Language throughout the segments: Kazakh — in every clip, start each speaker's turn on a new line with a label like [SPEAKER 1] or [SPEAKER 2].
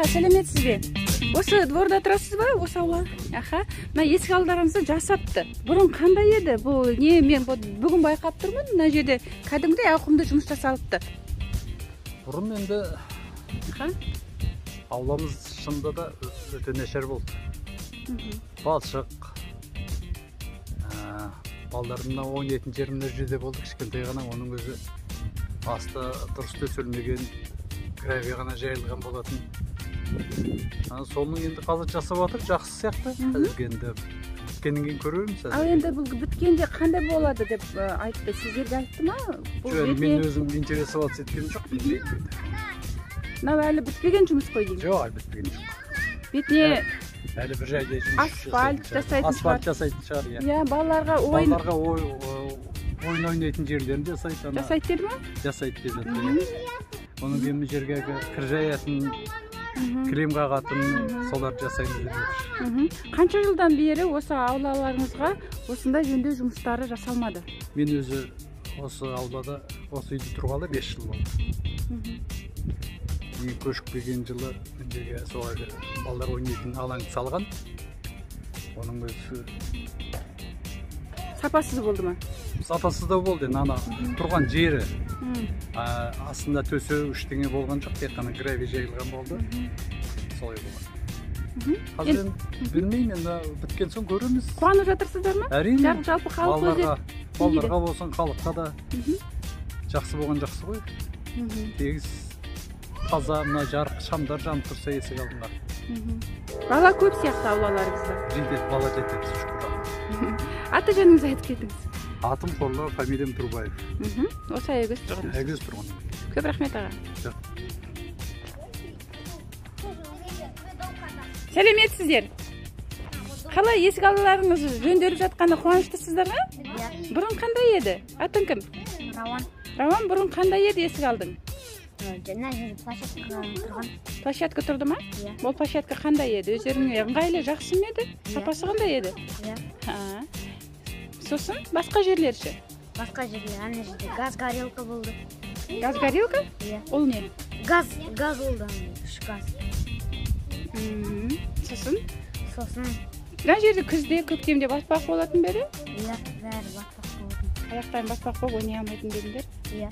[SPEAKER 1] Аға, сәлеметсіз бе? Осы дворда тұрасыз ба? Осы аула? Аха. Мына есік алдарыңызды жасапты. Бұрын қандай еді? Бұл не, мен бүгін байқап тұрмын, мына жерде кәдімгідей ауқымды жұмыс жасалыпты.
[SPEAKER 2] Бұрын енді ауламыз шынында да өте нашар болды. Балшық, балдардың ойнайтын жері мына жерде болды, кішкентай ғана, оның өзі асты дұрыс төселмеген, гравий ғана жайылған болатын. Соның енді қазір жасап жатыр, жақсы сияқты. Әзірге енді біткеннен кейін көрерміз.
[SPEAKER 1] Ал енді бұл біткенде қандай болады деп айтты, сіздерге айтты ма?
[SPEAKER 2] Жоқ, мен өзім интересоваться еткен жоқ, білмеймін.
[SPEAKER 1] Мынау әлі бітпеген жұмыс қой деймін.
[SPEAKER 2] Жоқ, әлі бітпеген жоқ.
[SPEAKER 1] Бетіне
[SPEAKER 2] әлі бір жайда жұмыс
[SPEAKER 1] асфальт жасайтын шығар.
[SPEAKER 2] Асфальт жасайтын шығар, иә.
[SPEAKER 1] Иә, балаларға ойын.
[SPEAKER 2] Балаларға ойын ойнайтын жерлерін жасайды.
[SPEAKER 1] Жасайды деді ма?
[SPEAKER 2] Жасайды деп жатыр. Оның кейін мына жерге кір жаятын, кілем қағатын, соларды жасаймыз деп жатыр.
[SPEAKER 1] Қанша жылдан бері осы аулаларыңызға осындай жөндеу жұмыстары жасалмады?
[SPEAKER 2] Мен өзі осы аулада, осы үйде тұрғалы 5 жыл болды. Мен көшіп келген жылы мына жерге сол балалар ойнайтын алаңды салған. Оның өзі
[SPEAKER 1] сапасыз болды ма?
[SPEAKER 2] Сапасыз да болды, енді ана тұрған жері. Астында төсеу ештеңе болған жоқ, тек қана гравий жайылған болды. Солай болған. Қазір енді білмеймін, енді біткен соң көреміз.
[SPEAKER 1] Қуанып жатырсыздар ма?
[SPEAKER 2] Әрине.
[SPEAKER 1] Жалпы халық өзі
[SPEAKER 2] балаларға болсын, халыққа да жақсы болған жақсы ғой. Тегіс, таза, мына жарық шамдар жанып тұрса есік алдында.
[SPEAKER 1] Бала көп сияқты аулаларыңызда.
[SPEAKER 2] Жетеді, бала жетеді, шүкір.
[SPEAKER 1] Аты жөніңізді айтып кетіңіз.
[SPEAKER 2] Атым Қорлы, фамилиям Турбаев.
[SPEAKER 1] Осы Аягөз тұрғыны.
[SPEAKER 2] Аягөз тұрғыны.
[SPEAKER 1] Көп рахмет, аға. Сәлеметсіздер. Қалай есік алдыларыңыз жөнделіп жатқаны қуаныштысыздар ма?
[SPEAKER 3] Иә.
[SPEAKER 1] Бұрын қандай еді? Атың кім?
[SPEAKER 3] Рауан.
[SPEAKER 1] Рауан, бұрын қандай еді есік алдың?
[SPEAKER 3] Мына жерде площадка тұрған.
[SPEAKER 1] Площадка тұрды ма?
[SPEAKER 3] Иә.
[SPEAKER 1] Ол площадка қандай еді? Өздеріңе ыңғайлы, жақсы ма еді? Сапасы қандай еді?
[SPEAKER 3] Иә.
[SPEAKER 1] Сосын басқа жерлер ше?
[SPEAKER 3] Басқа жерлер, ана жерде газ горелка болды.
[SPEAKER 1] Газ горелка?
[SPEAKER 3] Иә.
[SPEAKER 1] Ол не?
[SPEAKER 3] Газ, газ болды, үш газ.
[SPEAKER 1] Сосын?
[SPEAKER 3] Сосын.
[SPEAKER 1] Мына жерде күзде, көктемде батпақ болатын ба еді?
[SPEAKER 3] Иә, бәрі батпақ болатын.
[SPEAKER 1] Аяқтан батпақ болып ойнай алмайтын ба едіңдер?
[SPEAKER 3] Иә.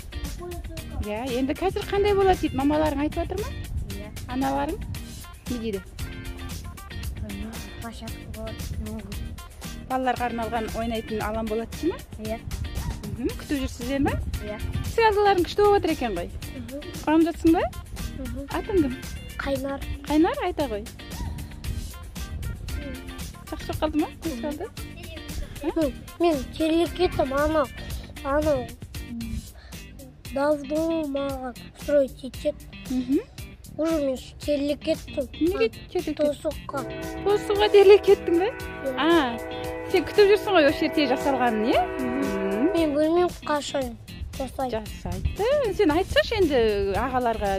[SPEAKER 1] Иә, енді қазір қандай болады дейді? Мамаларың айтып жатыр ма?
[SPEAKER 3] Иә.
[SPEAKER 1] Аналарың не дейді?
[SPEAKER 3] Площадка болады.
[SPEAKER 1] Балаларға арналған ойнайтын алаң болады дей ма?
[SPEAKER 3] Иә.
[SPEAKER 1] Күтіп жүрсіздер ме?
[SPEAKER 3] Иә.
[SPEAKER 1] Есік алдыларың күшті болып жатыр екен ғой. Қуанып жатсың ба? Атың кім?
[SPEAKER 3] Қайнар.
[SPEAKER 1] Қайнар, айта ғой. Жақсы болып қалды ма? Есік алды?
[SPEAKER 3] Мен терлеп кеттім, анау давно маған строить етеді. Уже мен терлеп кеттім.
[SPEAKER 1] Неге терлеп кеттің?
[SPEAKER 3] Тосуққа.
[SPEAKER 1] Тосуға терлеп кеттің бе? Сен күтіп жүрсің ғой осы жерде жасалғанын, иә?
[SPEAKER 3] Мен білмеймін қашан жасайды.
[SPEAKER 1] Жасайды. Сен айтсашы енді ағаларға,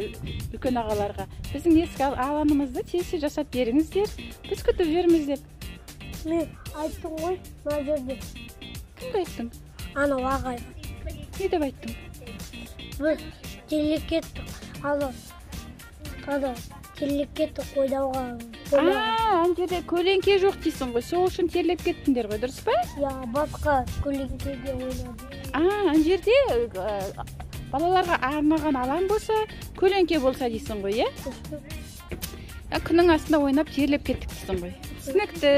[SPEAKER 1] үлкен ағаларға, біздің есік алаңымызды тез жасап беріңіздер, біз күтіп жүрміз деп.
[SPEAKER 3] Мен айттым ғой мына жерде.
[SPEAKER 1] Кімге айттың?
[SPEAKER 3] Анау ағайға.
[SPEAKER 1] Не деп айттың?
[SPEAKER 3] Біз терлеп кеттік. Анау терлеп кеттік ойнауға.
[SPEAKER 1] Ана жерде көлеңке жоқ дейсің ғой, сол үшін терлеп кеттіңдер ғой, дұрыс па?
[SPEAKER 3] Иә, басқа көлеңкеде ойнадым.
[SPEAKER 1] Ана жерде балаларға арналған алаң болса, көлеңке болса дейсің ғой, иә? Күннің астында ойнап терлеп кеттік дейсің ғой. Түсінікті.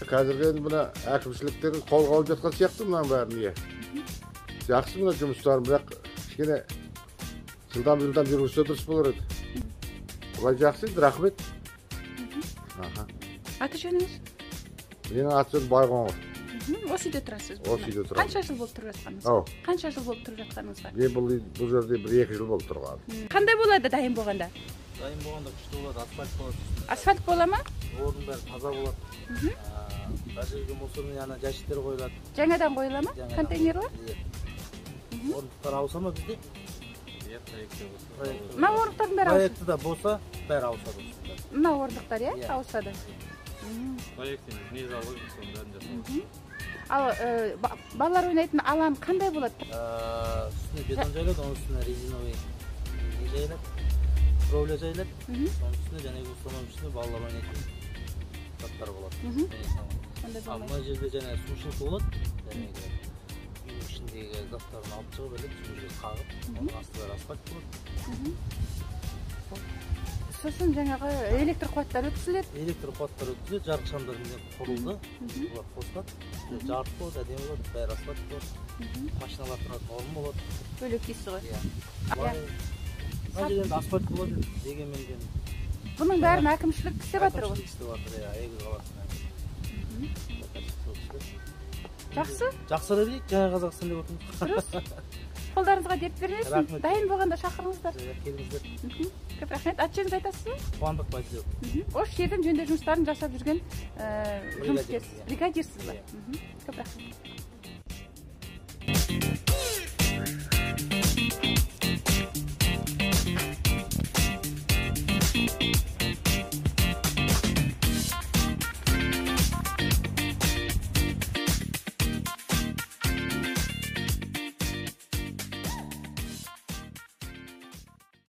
[SPEAKER 4] Қазіргі енді мына әкімшіліктер қолға алып жатқан сияқты мынаның бәрін, иә. Жақсы мына жұмыстарын, бірақ кішкене жылдам жүргізсе дұрыс болар еді. Олай жақсы енді, рахмет.
[SPEAKER 1] Аты жөніңіз?
[SPEAKER 4] Менің аты жөнім Байқоңыр.
[SPEAKER 1] Осы үйде тұрасыз?
[SPEAKER 4] Осы үйде тұрамын.
[SPEAKER 1] Қанша жыл болып тұрып жатқаныңызға? Қанша жыл болып тұрып жатқаныңызға?
[SPEAKER 4] Мен бұл жерде 1-2 жыл болып тұрғаным.
[SPEAKER 1] Қандай болады дайын болғанда?
[SPEAKER 5] Дайын болғанда күшті болады, асфальт болады.
[SPEAKER 1] Асфальт бола ма?
[SPEAKER 5] Ордың бәрі таза болады. Мына жерге мусорный ана жәшіктер қойылады.
[SPEAKER 1] Жаңадан қойыла ма? Контейнерлер?
[SPEAKER 5] Орындықтар ауыса ма бізде?
[SPEAKER 6] Иә, проекте болса.
[SPEAKER 1] Мына орындықтардың бәрі ауысады.
[SPEAKER 5] Проекті да болса, бәрі ауысады.
[SPEAKER 1] Мына орындықтар, иә, ауысады.
[SPEAKER 6] Проекте не заложено, соның бәрін жасалады.
[SPEAKER 1] Ал балалар ойнайтын алаң қандай болады?
[SPEAKER 5] Үстіне бетон жайылады, оның үстіне резиновый не жайылады, кровля жайылады. Соның үстіне және соның үстіне балалар ойнайтын заттар болады. Ал мына жерде және сушилка болады, және үйдің ішіндегі заттарын алып шығып іліп, сол жерге қағып, оның асты бәрі асфальт болады.
[SPEAKER 1] Сосын жаңағы электр қуаттары өткізіледі.
[SPEAKER 5] Электр қуаттары өткізіледі, жарық шамдарымен құрылды, олар қосылады, жарық болады, әдемі болады, бәрі асфальт болады, машиналар тұратын орын болады.
[SPEAKER 1] Бөлек дейсіз ғой.
[SPEAKER 5] Иә. Мына жерде енді асфальт болады, дегенмен де.
[SPEAKER 1] Бұның бәрін әкімшілік істеп жатыр ғой.
[SPEAKER 5] Әкімшілік істеп жатыр, иә, Аягөз қаласының.
[SPEAKER 1] Жақсы?
[SPEAKER 5] Жақсыра берейік, Жаңа Қазақстан деп отырмыз.
[SPEAKER 1] Дұрыс. Қолдарыңызға дерт бермесін. Дайын болғанда шақырыңыздар.
[SPEAKER 5] Келіңіздер.
[SPEAKER 1] Көп рахмет. Аты жөніңізді айтасыз ба?
[SPEAKER 5] Қуандық Байділеу.
[SPEAKER 1] Осы жердің жөндеу жұмыстарын жасап жүрген жұмыскерсіз, бригадирсіз ба? Көп рахмет.